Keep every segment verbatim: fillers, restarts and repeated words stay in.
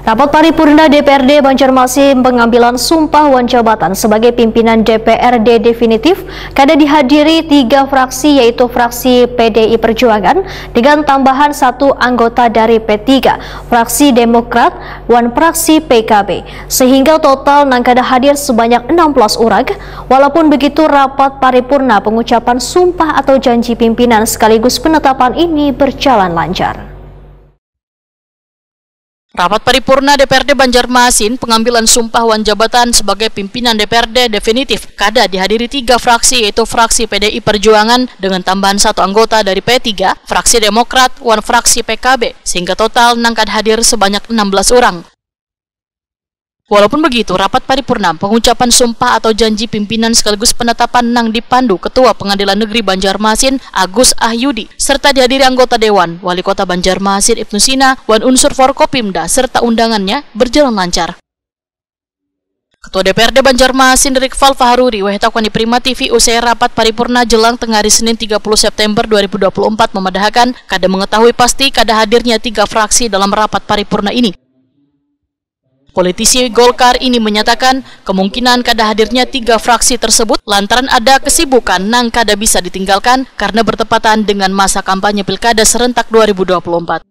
Rapat paripurna D P R D Banjarmasin pengambilan sumpah wan jabatan sebagai pimpinan D P R D definitif kada dihadiri tiga fraksi, yaitu fraksi P D I Perjuangan dengan tambahan satu anggota dari P tiga, fraksi Demokrat, wan fraksi P K B, sehingga total nang kada hadir sebanyak enam belas orang. Walaupun begitu, rapat paripurna pengucapan sumpah atau janji pimpinan sekaligus penetapan ini berjalan lancar. Rapat paripurna D P R D Banjarmasin pengambilan sumpah wan jabatan sebagai pimpinan D P R D definitif kada dihadiri tiga fraksi, yaitu fraksi P D I Perjuangan dengan tambahan satu anggota dari P tiga, fraksi Demokrat, wan fraksi P K B, sehingga total nang kada hadir sebanyak enam belas orang. Walaupun begitu, rapat paripurna pengucapan sumpah atau janji pimpinan sekaligus penetapan nang dipandu Ketua Pengadilan Negeri Banjarmasin, Agus Ahyudi, serta dihadiri anggota Dewan, Wali Kota Banjarmasin, Ibnu Sina, wan unsur Forkopimda, serta undangannya, berjalan lancar. Ketua D P R D Banjarmasin, Rikfal Faharuri, waheh takuni Prima T V usai rapat paripurna jelang tengah hari Senin tiga puluh September dua ribu dua puluh empat memadahakan kada mengetahui pasti kada hadirnya tiga fraksi dalam rapat paripurna ini. Politisi Golkar ini menyatakan kemungkinan kada hadirnya tiga fraksi tersebut lantaran ada kesibukan nang kada bisa ditinggalkan karena bertepatan dengan masa kampanye pilkada serentak dua ribu dua puluh empat.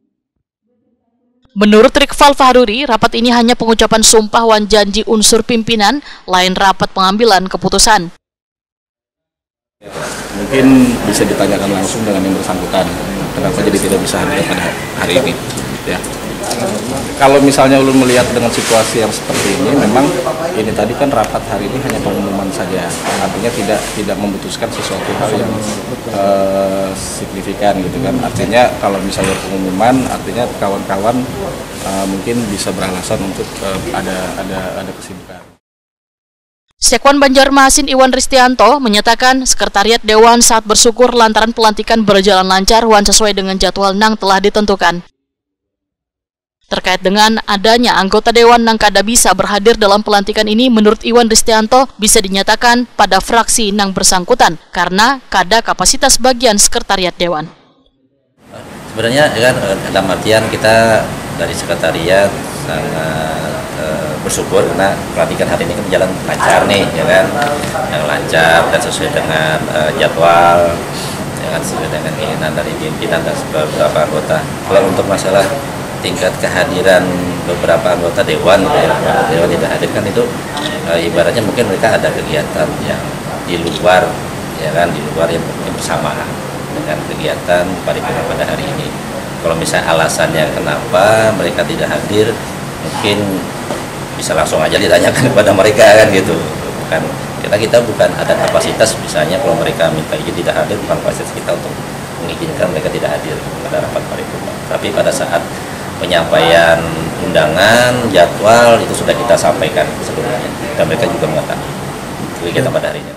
Menurut Rikfal Fahruri, rapat ini hanya pengucapan sumpah wan janji unsur pimpinan, lain rapat pengambilan keputusan. Mungkin bisa ditanyakan langsung dengan yang bersangkutan, kenapa jadi tidak bisa hadir pada hari ini. Ya. Kalau misalnya ulun melihat dengan situasi yang seperti ini, memang ini tadi kan rapat hari ini hanya pengumuman saja, artinya tidak tidak memutuskan sesuatu hal yang uh, signifikan gitu kan. Artinya kalau misalnya pengumuman, artinya kawan-kawan uh, mungkin bisa beralasan untuk uh, ada ada ada kesibukan. Sekwan Banjarmasin Iwan Ristianto menyatakan Sekretariat Dewan saat bersyukur lantaran pelantikan berjalan lancar wan sesuai dengan jadwal nang telah ditentukan. Terkait dengan adanya anggota Dewan nang kada bisa berhadir dalam pelantikan ini, menurut Iwan Ristianto bisa dinyatakan pada fraksi nang bersangkutan karena kada kapasitas bagian Sekretariat Dewan. Sebenarnya ya kan eh, dalam artian kita dari sekretariat sangat eh, bersyukur karena pelantikan hari ini kan berjalan lancar nih ya kan, yang lancar dan sesuai dengan eh, jadwal, ya kan, sesuai dengan keinginan dari pimpinan dan beberapa anggota. Kalau untuk masalah tingkat kehadiran beberapa anggota dewan, ya, dewan tidak hadir kan itu eh, ibaratnya mungkin mereka ada kegiatan yang di luar, ya kan, di luar yang mungkin bersamaan dengan kegiatan paripurna pada hari ini. Kalau misalnya alasannya kenapa mereka tidak hadir, mungkin bisa langsung aja ditanyakan kepada mereka kan gitu. Bukan kita kita bukan ada kapasitas misalnya kalau mereka minta izin tidak hadir bukan kapasitas kita untuk mengizinkan mereka tidak hadir pada rapat paripurna. Tapi pada saat penyampaian undangan, jadwal itu sudah kita sampaikan sebelumnya dan mereka juga mengetahui kegiatan pada harinya.